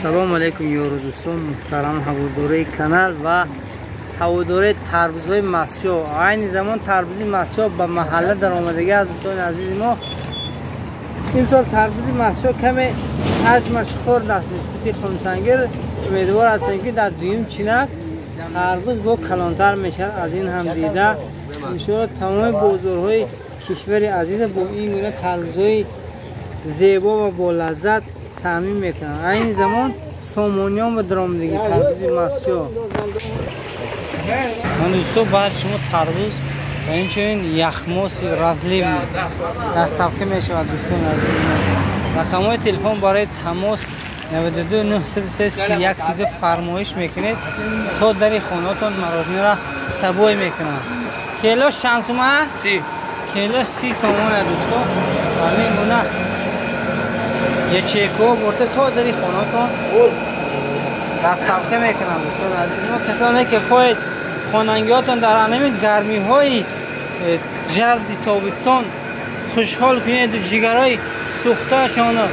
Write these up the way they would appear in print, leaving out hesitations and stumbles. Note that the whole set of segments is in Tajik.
Ассалому алайкум ёру дӯстон, муҳтарам ҳаводораи канал ва ҳаводораи тарбузҳои Мастчоҳ. Айни замон тарбузи Мастчоҳ ба маҳалла даромадагӣ аз дӯстони азизи мо. Имсол тарбузи Мастчоҳ каме ҳаҷмаш хурд аст нисбати Қумсангир. Умедвор ҳастем, ки дар дуюм чинак тарбуз бо калонтар мешавад. Аз ин ҳам дида иншоалло тамоми бозорҳои кишвари азиза бо ин гуна тарбузҳои зебо ва бо лаззат таъмин мекунанд. Айни замон сомониён ба даромадагӣ тарбузи Мастчоҳ. Ман дӯсто, баъд шумо тарбуз ва инчунин яхмоси разлив доставка мешавад. Дӯстони азиз, рақамҳои телефон барои тамос 92 903 31 32. Фармоиш мекунед, то дари хонаатон марожнира сабой мекунанд. Келош чанд сума? Келош 30 сомона, дӯсто. Ҳамин гуна ячейко бурда то дари хонаатон доставка мекунанд. Дӯстони азиз мо, касоне ки хоҳед хонангиҳотон дар анами гармиҳои ҷаззи тобистон хушҳол кунеду ҷигарҳои сӯхтаашонро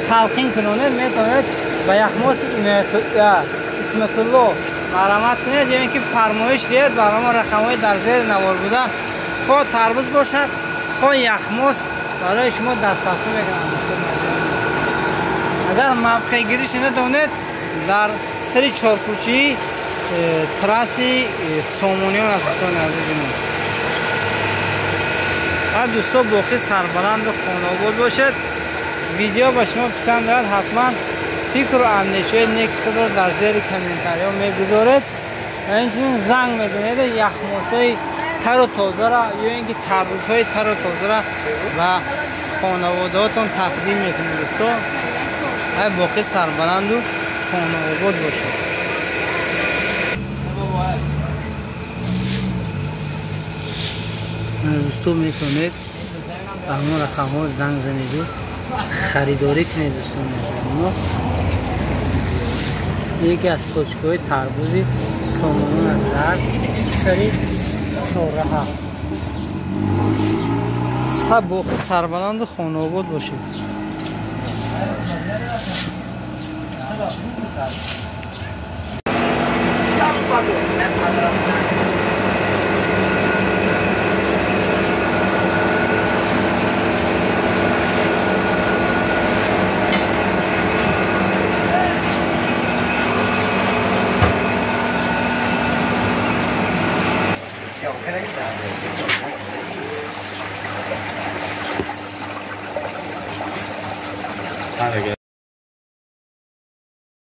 салқин кунонед, метавонед ба яхмоси Исматулло марҳамат кунед ё ин ки фармоиш диҳед ба ҳамон рақамҳои дар зери навор буда. Хоҳ тарбуз бошад, хоҳ яхмос, барои шумо доставка мекунанд. Агар мавқеъгириш надонед, дар сари чоркӯчии трасси Сомониён аст, дӯстони азизи мо. Ва дӯсто, боқӣ сарбаланду хонаобод бошед. Видео ба шумо писанд ояд, ҳатман фикру андешаи неки худро дар зери комментариҳо мегузоред ва инчунин занг мезанед, яхмосҳои тару тозара ё ин ки тарбузҳои тару тозара ба хонаводаҳотон тақдим мекунед. Дӯсто, ай боқӣ сарбаланду хонаобод бошед. Дӯсто, метавонед ба ҳамон рақамҳо занг занеду харидорӣ кунед. Дӯстони мо, яке аз точкаҳои тарбузи Сомонон аст дар сари чорраҳа. Ха, боқӣ сарбаланду хонаобод бошед.